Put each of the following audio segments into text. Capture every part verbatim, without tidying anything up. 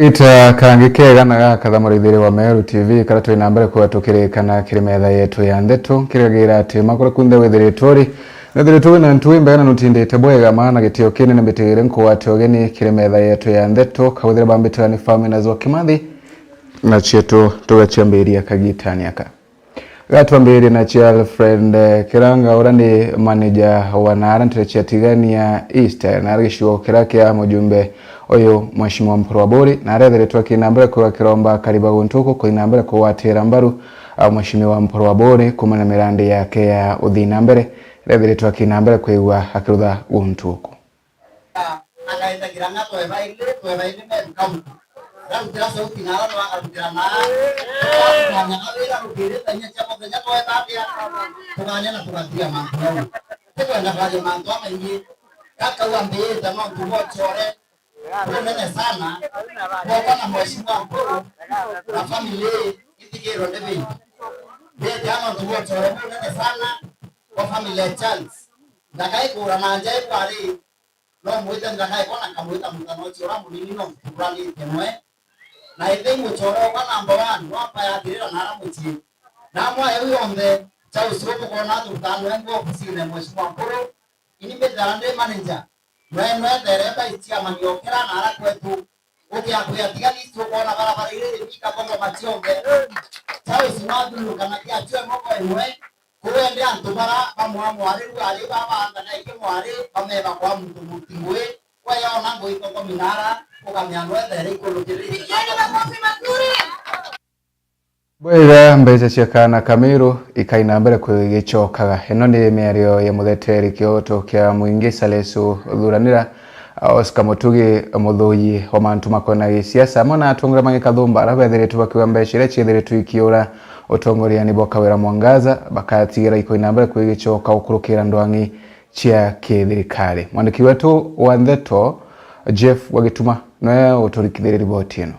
Ita kangi kega na gakathamura ithiri wa Meru T V, kara twi na mbere kuga tukirikana kiri metha yetu ya ndeto, nkirigagira ati makura kunthe withiritwe uri, withiritwe wina ntu imbega na nutindite bwega, maana gitio kinene mbitigire nkugwate ugeni kiri metha yetu ya ndeto, kawithire bambitira ni Famina Zwa Kimathi, na cietu tugaciambiria kagitani aka. Gatwambirie na cia Alfred, eh, Kiranga, uria ni manager wa naara ntere cia Tigania East, eh, naara gicigo kiria kia mujumbe uyu Mheshimiwa Mpuru Aburi, na arethiritwe akina mbere kuga kiromba kariba guntuku kuina mbere kugwatira mbaru, ah, Mheshimiwa Mpuru Aburi kumana na mirandi yake ya uthii na mbere, rethiritwe akina mbere kwigua akirutha guntuku. Agaetagira ng'a twebaili, twebaili Meru County. Ndarutira sauti naara no akarutira naa. Twakumanyaga wira rukirite inya cia muthenya tweta atia, tugania na tugatiga mantu jau. Tikwenda kwaria mantu jamaingi. Gakau ambirite nontu bwa ucore bunene sana bwokwa na Mheshimiwa Mpuru na family ithikirwe ni bingi. Mbirite nontu bwa ucore bunene sana bwa family ya Charles. Ndakai kuura na nja ikwari. No mwite ndakaikwa na kamwita mutano ucio uria munini no nkuranite noe. Na ithe muchoro okwa namba one, no mpayathirira naara mucii. Na mwae u yonthe, cha ucio bukona turutana noe ngwa ofisine Mheshimiwa Mpuru, ini mbithira ndi manager. Noe noe there vice chairman okira naara kwetu. Ukiakwia tiga list ukona barabara iri rimika bongo macionthe. Cha ucio wathurukanagia achwe moko imwe. Kuwende antu bara bamwamwari rwari babaanda kaingi mwari bameba kwa muntu muti ngui, we yona ngui toko minara, ukamea nwethere ikulu kiri. Pigieni makofi mazuri. Bwega, mbeca cia kaana kamiru ikai na mbere kwigicokaga. Ino ni miario ya mutheteri kioto kia mwingi Salesu Thuranira, Oscar Mutugi, muthuyi wa mantu makona gisiasa, amwe na atongoria bangi kathumba, aria bethiritwe bakiuga mbeca iria ciethiritwe ikiura utongoriani bwa Kawira Mwangaza, bakatigira ikoi na mbere kwigicoka gukurukira ndwang'i cia kithirikari. Mwandiki wetu wa ndeto, Jeff wa Gituma, niwe uturikithirie riboti ino.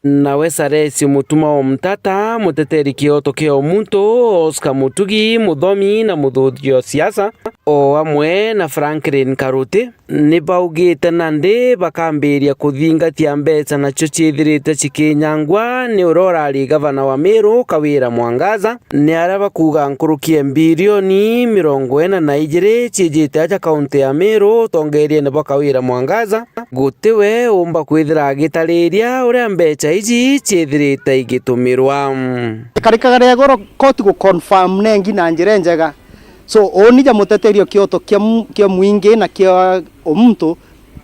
Nawe Salesio Mutuma wa Omtata, muteteri kioto kia omuntu, Oscar Mutugi, muthomi na muthuthia o siasa, o amwe na Franklin Karuti, ni baugite nandi bakambiria kuthingatia mbeca nacio ciithirite cikinyangwa ni uria urari gavana wa Meru, Kawira Mwangaza, ni aria bakuuga nkuruki ya mbirioni mirongo ina na ijiri ciijite aja kaunti ya Meru utongeriene bwa Kawira Mwangaza. Guti we umba kwithira agitariria uria mbeca iji ciithirite igitumirwa. Ikarikaga ria igoro koti gu confirm nengi na njira injega. So, uuni ja muteteria kioto kia mu-, kia mwingi na kia omuntu,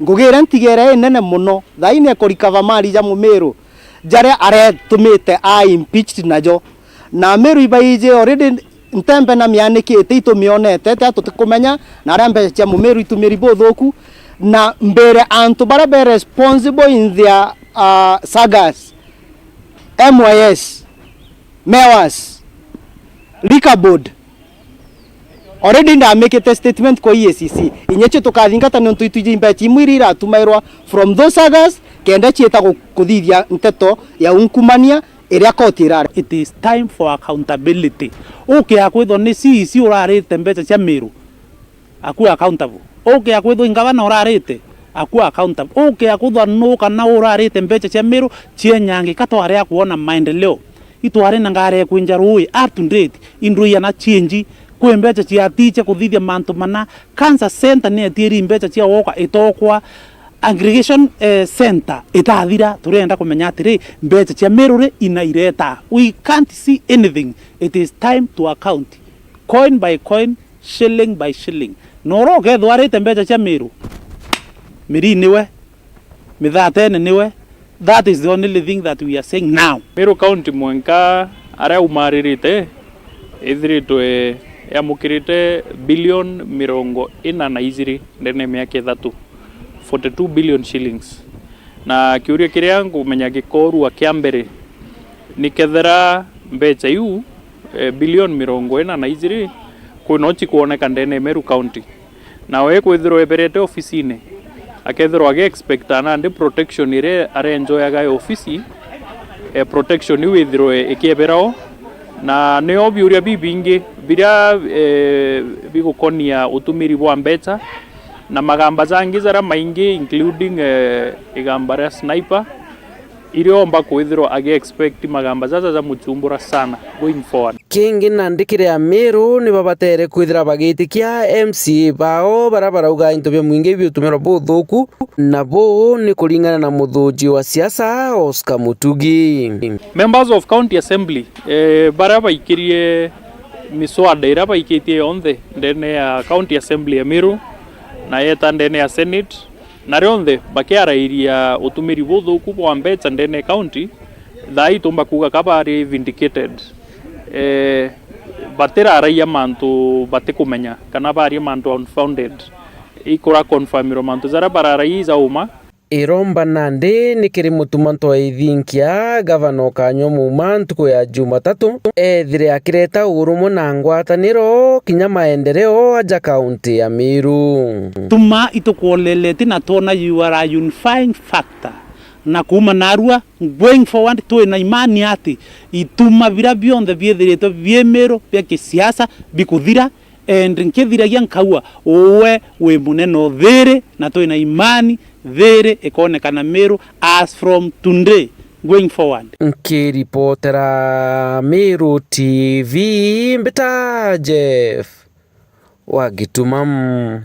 ngugi iria ntigere inene muno, thaini ekurikava mali ja Mumiru, jaria aretumite a impeached najo. Na Amiru ibaiji already ntembe na mianikite itumionete, tia tutikumenya, na aria mbeca cia Mumiru itumiri buthuku, na mbere antu baria be responsible in their, uh, sagas, M Y S, Mewas, Liquor Board, already ndamikite statement kwa E A C C. Inya cio tukathingata niuntu itwiji mbeca imwe iria iratumairwa from those sagas, kenda ciita gu-, kuthithia nteto ya ungumania iria koti irari. It is time for accountability. Ukia kwithwa ni C E C urarite mbeca cia Miru, akua accountable. Ukia kwithwa ingavana urarite, akua accountable. Ukia kwithwa nu kana urarite mbeca cia Miru, cienyangi ka twari a kuona maendeleo. Itwari na ngari ya kwinja rui up to date, indru iana cienji, kwi mbeca ciatiche kuthithia mantu mana, cancer center ni etieri mbeca cia woka itokwa, aggregation, eh, center itathira, turenda kumenya atiri, mbeca cia Miru ri inaireta. We can't see anything. It is time to account. Coin by coin, shilling by shilling. Na uria ukethwa arite mbeca cia Miru, Mirii niwe, Mithatene niwe. That is the only thing that we are saying now. Meru County mwenka aria umaririte ithiritwe yamukirite billion mirongo ina na ijiri ndene ya miaka ithatu, forty-two billion shillings. Na kiuria kiria ngumenya gikorua kia mbere, ni kethira mbeca iu, eh, billion mirongo ina na ijiri, kwina ucikwoneka ndene ya Meru County. Nawe ekwithirwa eberete ofisine, akethirwa agi expecta nandi protection iria arenjoyaga ya ofisi, eh, protection iu ithirwe ikiebera o. Na nio biuria bibingi biria, eh, bigukonia utumiri bwa mbeca, na magamba jangi jaria maingi, including, eh, igamba ria sniper, Iriomba kwithirwa agi expect magamba jaja jamuchumbura sana going forward. Kingi nandi kiri Amiru ni babatere kwithira bagitikia M C A bao baria barauga into bia mwingi biutumirwa buthuku, na buu ni kuringana na muthuji wa siasa Oscar Mutugi. Members of County Assembly, eh, baria baikirie miswada iria baikitie yonthe ndene ya County Assembly ya Meru na yeta ndene ya Senate, na rionthe bakiarairia utumiri buthuku bwa mbecha ndene ya county, thaa ii tumba kuuga ka bari vindicated. Eh, batiraraia mantu batikumenya kana baria mantu unfounded. Ikura confirmirwa mantu jaria bararaia i ja uma. Iromba nandi ni kiri Mutuma Ntwai Thinkia, gavana ukanyua muuma ntuku ya Jumatatu, ethire akireta urumwe na ngwataniro kinya maendeleo aja kaunti ya Meru. Tuma itukwoleleti na twona you are a unifying factor, na kuuma narua going forward twi na imani ati ituma biria bionthe biithiritwe bi Meru bia kisiasa bikuthira. And nkithiragia nkaua, uwe wi munene o thiiri, na twina imani thiiri ikonekana Meru as from today going forward. Nkiripotera Meru T V, mbita Jeff wa Gituma.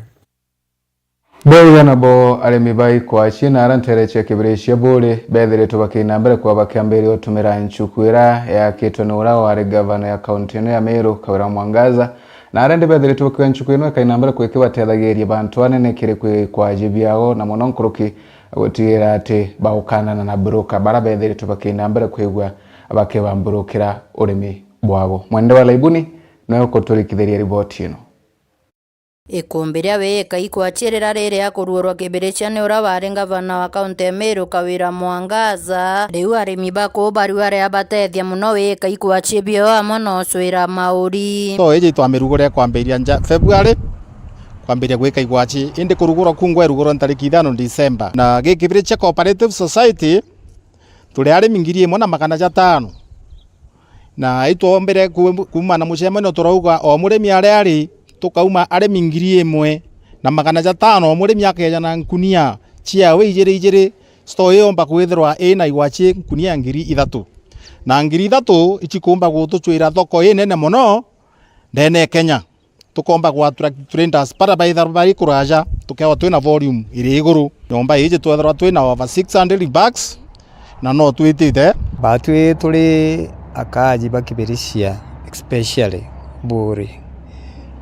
Bauga nabo arimi ba ikwachi na ara ntere cia kibiri cia Buuri bethiritwe bakiina mbere kwa bakiambiria utumira nchuku ira yaakitwe ni ura wari gavana ya kaunti ino ya Meru, Kawira Mwangaza, na ara indi bethiritwe bakiuga nchuku ino ikaina mbere kwikibatethagiria bantu anene kiri kwi ikwachi biao, na mono nkuruki gutigira ati baukanana na broker bara bethiritwe bakiina mbere kwigua bakibamburukira urimi bwabo. Mwende wa Laibuni niwe ukuturikithiria riboti ino. Ikumbi ria wiika ikwachi rira riri akuruurwa kibirichia ni uria wari ngavana wa kaunti ya Meru, Kawira Mwangaza. Riu arimi ba kuu bariu aria abatethia mono wiika ikwachi bio amwe na ucwira mauri. Too iji twamirugura kwambiria nja February, kwambiria gwika ikwachi, indi kurugurwa kungwa irugurwa ntariki ithano December. Na gi kibirichia Cooperative Society, turi arimi ngiri imwe na magana jatano. Na itwombire ku-, kuuma na mucemanio turauga o murimi aria ari, tukauma arimi ngiri imwe na magana jatano, o murimi akeeja na nkunia ciawe ijiri ijiri, store iyomba kwithirwa ina igwachi nkunia ngiri ithatu. Na ngiri ithatu icikuumba gutucwira thoko inene mono ndene e Kenya. Tukomba gwa attract traders bara baitharwa bari kuraja, tukeethirwa twina volume iri iguru. Nyomba iji tweethirwa twina over six hundred bags, na no twitite. Batwi turi akaaji ba Kibirichia especially Buuri,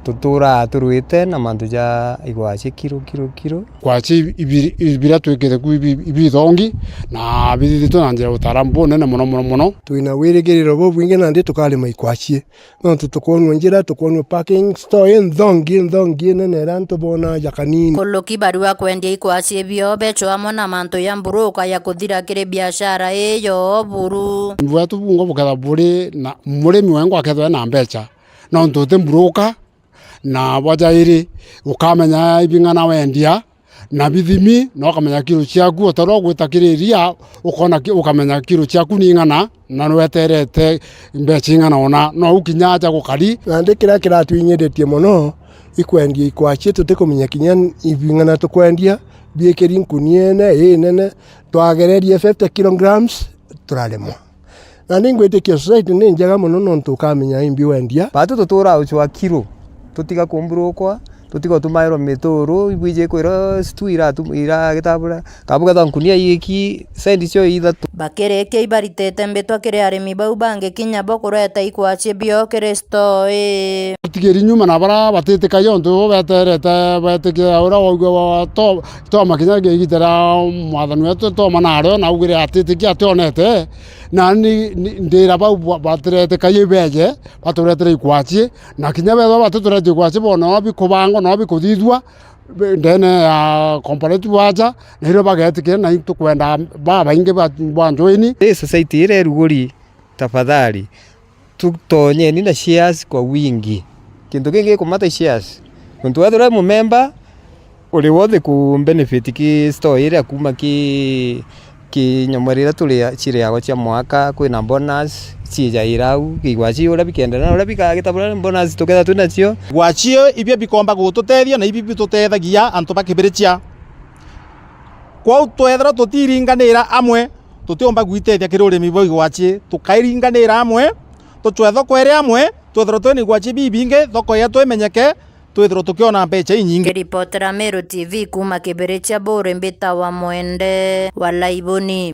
tuturaa turwite na mantu ja igwachi kiro, kiro, kiro. Igwachi ibi-, ibiria twikite ku ibi-, ibithongi, na bithithitwe na njira ya utaalamu bunene mono, mono, mono. Twina wirigiriro bubwingi nandi tukarima igwachi. Nontu tukwonua njira, tukwonua parking, store inthongi, inthongi inene iria antu boonaa ja kanini. Nkuruki barua kwendia ikwachi bio becho amwe na mantu ya mburuka ya kuthira kiri biashara iyo buru. Bwetu bungwa bukethwa buri na murimi wengwa akethwa ena mbecha, nontu uti mburuka, na bwa jairi ukamenya ibing'ana wendia, na bithimi, na ukamenya kiro ciaku, o ta uria ugwita kiri iria, ukona ki-, ukamenya kiro ciaku ni ing'ana, na nweterete mbeca ing'ana ona, no u kinya aja gukari. Nandi kiria kiratwinyirittie mono, ikwendia ikwachi tutikumenya kinya ibing'ana tukwendia, biikiri nkuniene inene, twagererie fifty kilograms, turaremwa. Nandi ngwitikia society ni njega mono nontu ukamenya imbi wendia. Batu tuturaa ucwa kiro, tutiga kumburukwa, tutiga utumairwa mituru, ibwiji kwirwa situ iratu-, iragitabura, kabuga twa nkunia iiki, sendi cio ithatu. Bakirikia ibaritite mbitwa kiri arimi bau bangi kinya bo kureta ikwachi bio kiri store ii. Utigiri nyuma na bara batitikai ontu beterete betikia uria waugua wa to-, toma kinya igita ria mwathani wetu toma nario na augire atitikia ationete. Na ni, ni, ndira bau ba-, batirete kaii beje, baturetere ikwachi, na kinya bethwa batituretie ikwachi, boona o bikubangwa, no bikuthithua, be-, ndene ya comparative aja, na irio bagetikira, na itukwenda babaingi ba, ba njoini. Ii society iria iruguri, tafadhali, tutonyeni na shares kwa wingi. Kintu kingi gikumata i shares. Nontu wethirwa wi mumemba, uri worthy ku benefit ki store iria kuuma ki, ki nyamu iria turi, ciriagwa cia mwaka, kwina bonus, ciijaira au, kigwa ci uria bikiendelea na uria bikagitabura bonus tukethirwa twinacio. Gwacio ibio bikomba gututethia na ibi bitutethagia antu ba Kibirichia. Kwou twethirwa tutiringanira amwe, tutiumba gwitethia kiri urimi bwa igwachi. Tukairinganira amwe, tucwe thoko iri amwe, twithirwe twina igwachi bibingi, thoko yetu imenyeke, twithirwe tukiona mbecha inyingi. Kiripotera Meru T V kuuma Kibirichia Buri, mbitawa Mwende wa Laiboni.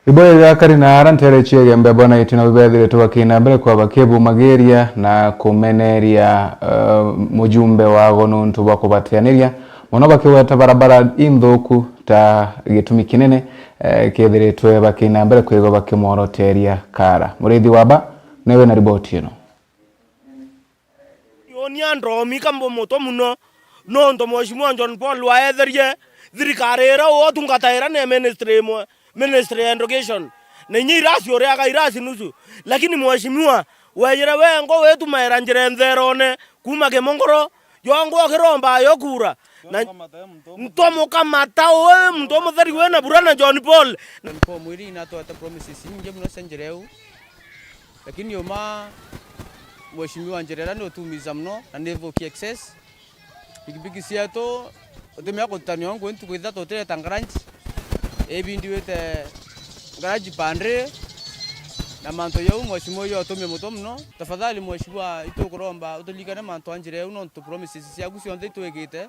Ibo igakari na ara ntere ciege mbebo na itina bibethiritwe bakina mbere kwa bakibumagiria na kumeneria, eh, mujumbe wago nuntu bwa kubatianiria mono bakigweta barabara inthuku ta gitumi kinene, eh, kithiritwe bakina mbere kwigwa bakimworoteria kara. Murithi wa ba newe na riboti ino. Uni andomi kambo moto mono, nontu Mheshimiwa John Paul waetherie thirikari iria utungataira ni ministry imwe, ministry ya education. Na inya irasi uriaga irasi nusu. Lakini Mheshimiwa, wejire wengo witumaira njira ntherone, kuuma Kimongoro, yongo ukiromba yo kura. Na ntomukamata uu, muntu umutheri wina bura na John Paul. John Paul mwiri inatwete promises inyingi mono cia njira iu. Lakini uma, Mheshimiwa, njira iria ni utumiza mono na ni thuki excess. Pikipiki cietu, utimea kututania o ngu ntuku ithatu utireta garage, ibindiwite garage pande, na mantu jau, Mheshimiwa, iyo utumie mutwe mono. Tafadhali, Mheshimiwa, itukuromba uturirikane mantu a njira iu, nontu promises ciaku cionthe itwigite,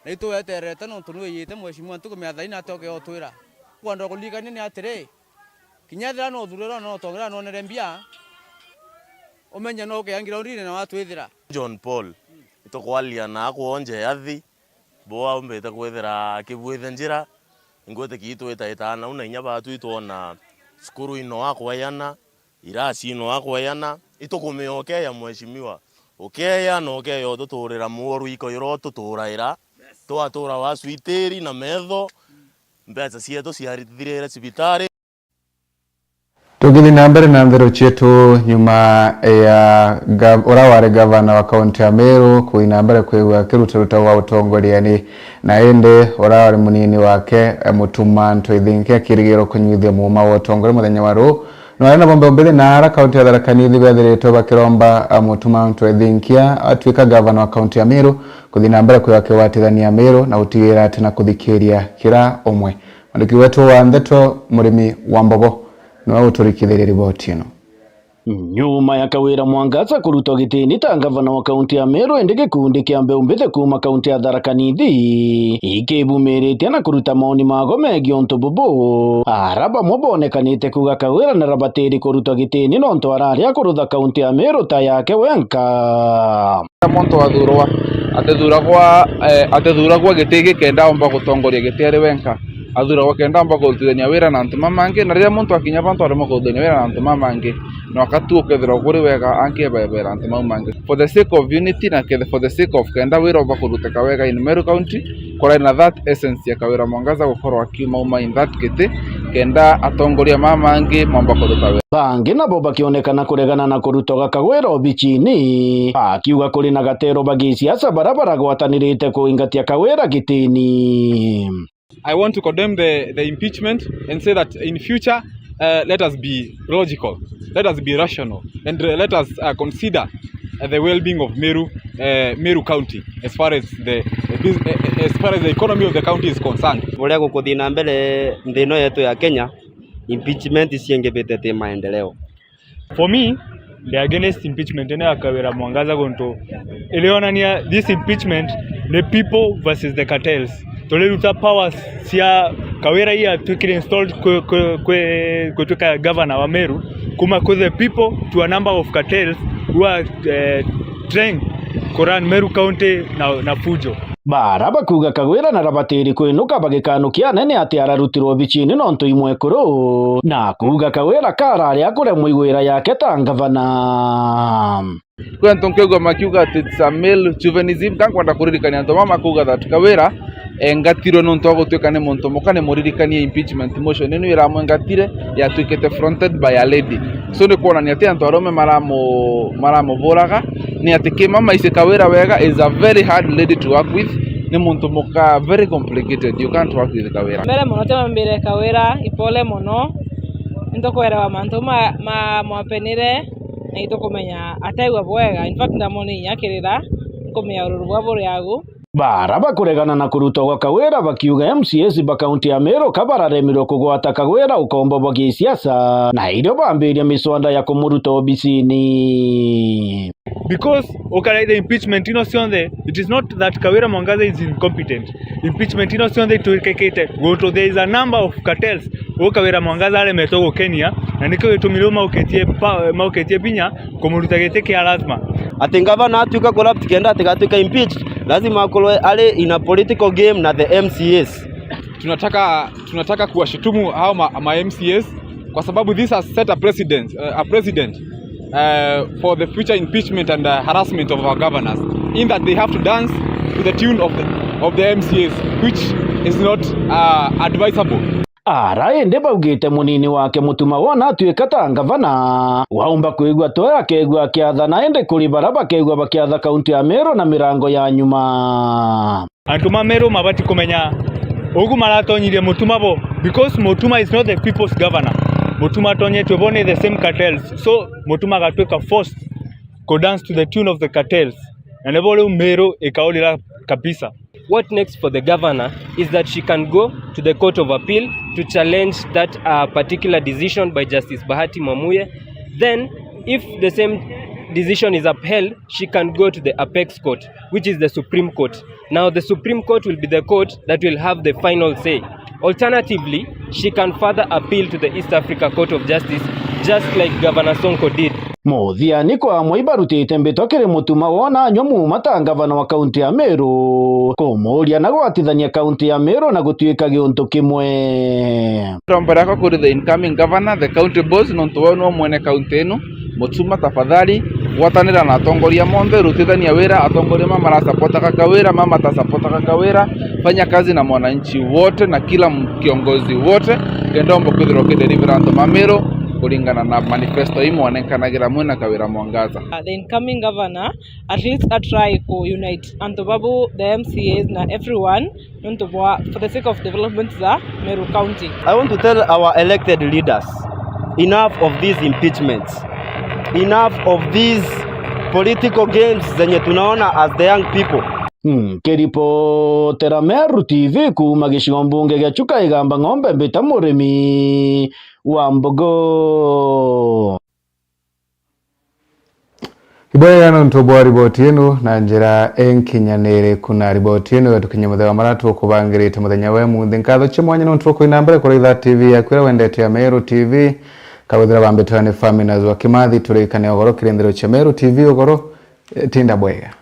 na itweterete, nontu ni wiyite, Mheshimiwa, ntuku mia thaina atoke otwira. Kwenda kuririkania ni atiri, kinya ethira no uthurirwa, no utongera, nonere mbia, umenye no ukeangira urine na watwithira. John Paul, itukwaria na akwonje yathi, bo aumbite kwithira akibuite njira, ingwitikia itwitaitana u na inya batu itwona cukuru ino akweyana, irasi ino akweyana, itukumia ukeya Mheshimiwa, ukeya na ukeya ututurira mworu iko iro tuturaira, twatura wacwitiri na metho, mbeca cietu ciarithirire cibitari. Tukithi na mbere na nthero cietu, nyuma ya gav-, ura wari gavana wa kaunti ya Meru kuthi na mbere kwigua akirutaruta gwa utongoriani, na indi ura wari munini wake, eh, Mutuma Ntwithinki akirigirwo kunyuithia muuma wa utongoria muthenya wa ruu, no ari na bombe umbithi na ara kaunti ya Tharaka Nithi bethiritwe bakiromba, eh, Mutuma Ntwithinki atuika gavana wa kaunti ya Meru kuthi na mbere kwigua akigwatithania Meru na gutigira ati na kuthikiria kira umwe. Mwandiki wetu wa ndeto, Murimi wa Mbogo, niwe uturikithirie riboti ino. Nyuma ya Kawira Mwangaza kurutwa gitini ta ngavana wa kaunti ya Meru, indi gikundi kia mbeu mbithi kuuma kaunti ya Tharaka Nithi ikibumiritie na kuruta maoni mago megii untu bubu, ara bamwe bonekanite kuuga Kawira narabatiri kurutwa gitini nontu arari akurutha kaunti ya Meru ta yake wenka. Muntu athurwa, atithuragwa, eh, atithuragwa giti giki kenda omba gutongoria giti ari wenka. Athuragwa kenda omba kurutithania wira na antu mamangi, na riria muntu akinya bantu aremwa kurutithania wira na antu mamangi, no akatu ukethirwa kuri wega anki ebebera antu mau mangi. For the sake of unity na kethe, for the sake of kenda wira omba kuruteka wega in Meru County, kurari na that essence ya Kawira Mwangaza gukorwa akiuma uma in that giti, kenda atongoria mamangi momba kuruta wira. Bangi nabo bakionekana kuregana na kurutwa gwa Kawira obichini, bakiuga kuri na gatero ba gisiasa bara baragwatanirite kuingatia Kawira gitini. I want to condemn the, the impeachment and say that in future, uh, let us be logical, let us be rational, and, uh, let us, uh, consider, uh, the well-being of Meru, uh, Meru County as far as the, the bus-, uh, as far as the economy of the county is concerned. Buria gukuthii na mbere nthi ino yetu ya Kenya, impeachment ciengevite ti maendeleo. For me, ndi against impeachment ino ya Kawira Mwangaza guntu irionania this impeachment ni people versus the cartels. Turiruta powers cia Kawira ii atwikire installed kwi, kwi, kwi, gutuika governor wa Meru, kuma kwi the people to a number of cartels who are, eh, trying ku run Meru County na, na fujo. Bara bakuuga Kagwira narabatiri kwinuka bagikanukia anene ati ararutirwe obichini nontu i mwekuru, na kuuga Kagwira karari akuremwa igwira yake ta ngavana. Kwi antu nkiigua makiuga ati it's a male chauvinism, ka nkwenda kuririkania antu mama makuuga that Kagwira engatirwe nontu wa gutuika ni muntu muka, ni muririkanie impeachment motion ino iramwengatire yatuikite fronted by a lady. So ni kwonania ati antu arume maramu-, maramuburaga, ni ati kimama ici Kawira wega is a very hard lady to work with, ni muntu muka very complicated, you can't work with Kawira. Mbere mono timambire Kawira, ipole mono, nitukuerewa mantu ma, ma mwapenire, na itukumenya ategwa bwega. In fact, ndamwona inya akirira, nkumenya ururu bwa buri agu. Bara bakuregana na kurutwa gwa Kawira bakiuga M C As ba kaunti ya Meru ka bararemirwe kugwata Kawira ukombo bwa gisiasa, na irio bambiria miswanda ya kumuruta obisini. Because ukaraitha impeachment ino cionthe, it is not that Kawira Mwangaza is incompetent. Impeachment ino cionthe itwikikite guntu there is a number of cartels. Uu Kawira Mwangaza aremetwe gukenia, na nikio gitumi riu maukitie pa-, maukitie binya kumuruta giti kia lazima. Ati ngavana atuika corrupt kenda atigatuika impeached, lazima akorwe ari in a political game na the M C As. Tunataka, tunataka kuwashutumu hao ma, ma M C As kwa sababu this has set a precedent, uh, a precedent, uh, for the future impeachment and, uh, harassment of our governors, in that they have to dance to the tune of the, of the M C As, which is not, uh, advisable. Ara indi baugite munini wake Mutuma wona atuika ta ngavana, waumba kwigua toe akegua akiathana, indi kuri bara bakegua bakiatha kaunti ya Meru na mirango ya nyuma. Antu ma Meru mabati kumenya ugu maratonyirie Mutuma bo, because Mutuma is not the people's governor. Mutuma atonyetwe bo ni the same cartels, so Mutuma agatwika forced ku dance to the tune of the cartels, na nibo riu Meru ikaurira kabisa. What next for the governor is that she can go to the Court of Appeal to challenge that, uh, particular decision by Justice Bahati Mwamuye. Then, if the same decision is upheld, she can go to the apex court, which is the Supreme Court. Now, the Supreme Court will be the court that will have the final say. Alternatively, she can further appeal to the East Africa Court of Justice, just like Governor Sonko did. Muthiani kwa amwe ibarutite mbitwa kiri Mutuma wona anywa muuma ta ngavana wa kaunti ya Meru, kumuuria na gwatithania kaunti ya Meru na gutuika giuntu kimwe. Rombo riakwa kuri the incoming governor, the county boss, nontu we niwe mwene kaunti inu. Mutuma, tafadhali, gwatanira na atongoria monthe, rutithania wira, atongoria ma marasapotaga Kawira, ma matasapotaga Kawira, fanya kazi na mwananchi wote na kila m-, kiongozi wote, kenda omba kwithirwa ukideliver antu ma Meru kuringana na manifesto ii mwanenkanagira mwe na Kawira Mwangaza. Uh, the incoming governor, at least a try ku unite antu babu, the M C As na everyone, nontu bwa, for the sake of development za Meru County. I want to tell our elected leaders, enough of these impeachments. Enough of these political games zenye tunaona as the young people. Nkiripotera Meru T V kuuma gicigo mbunge gia Chuka Igamba Ng'ombe, mbita Murimi wa Mbogo. Ibwega nontu bwa riboti ino na njira inkinyaniriku, na riboti ino yatukinyia muthenya wa maria tukubangirite muthenya wa imunthi. Nkatho cia mwanya nontu ukuina mbere kuraitha T V yaku iria wendete ya Meru T V. Kawithira bambitwa ni Faminas wa Kimathi, turikane ugoro kirindiro cia Meru T V ugoro. Eh, tinda bwega.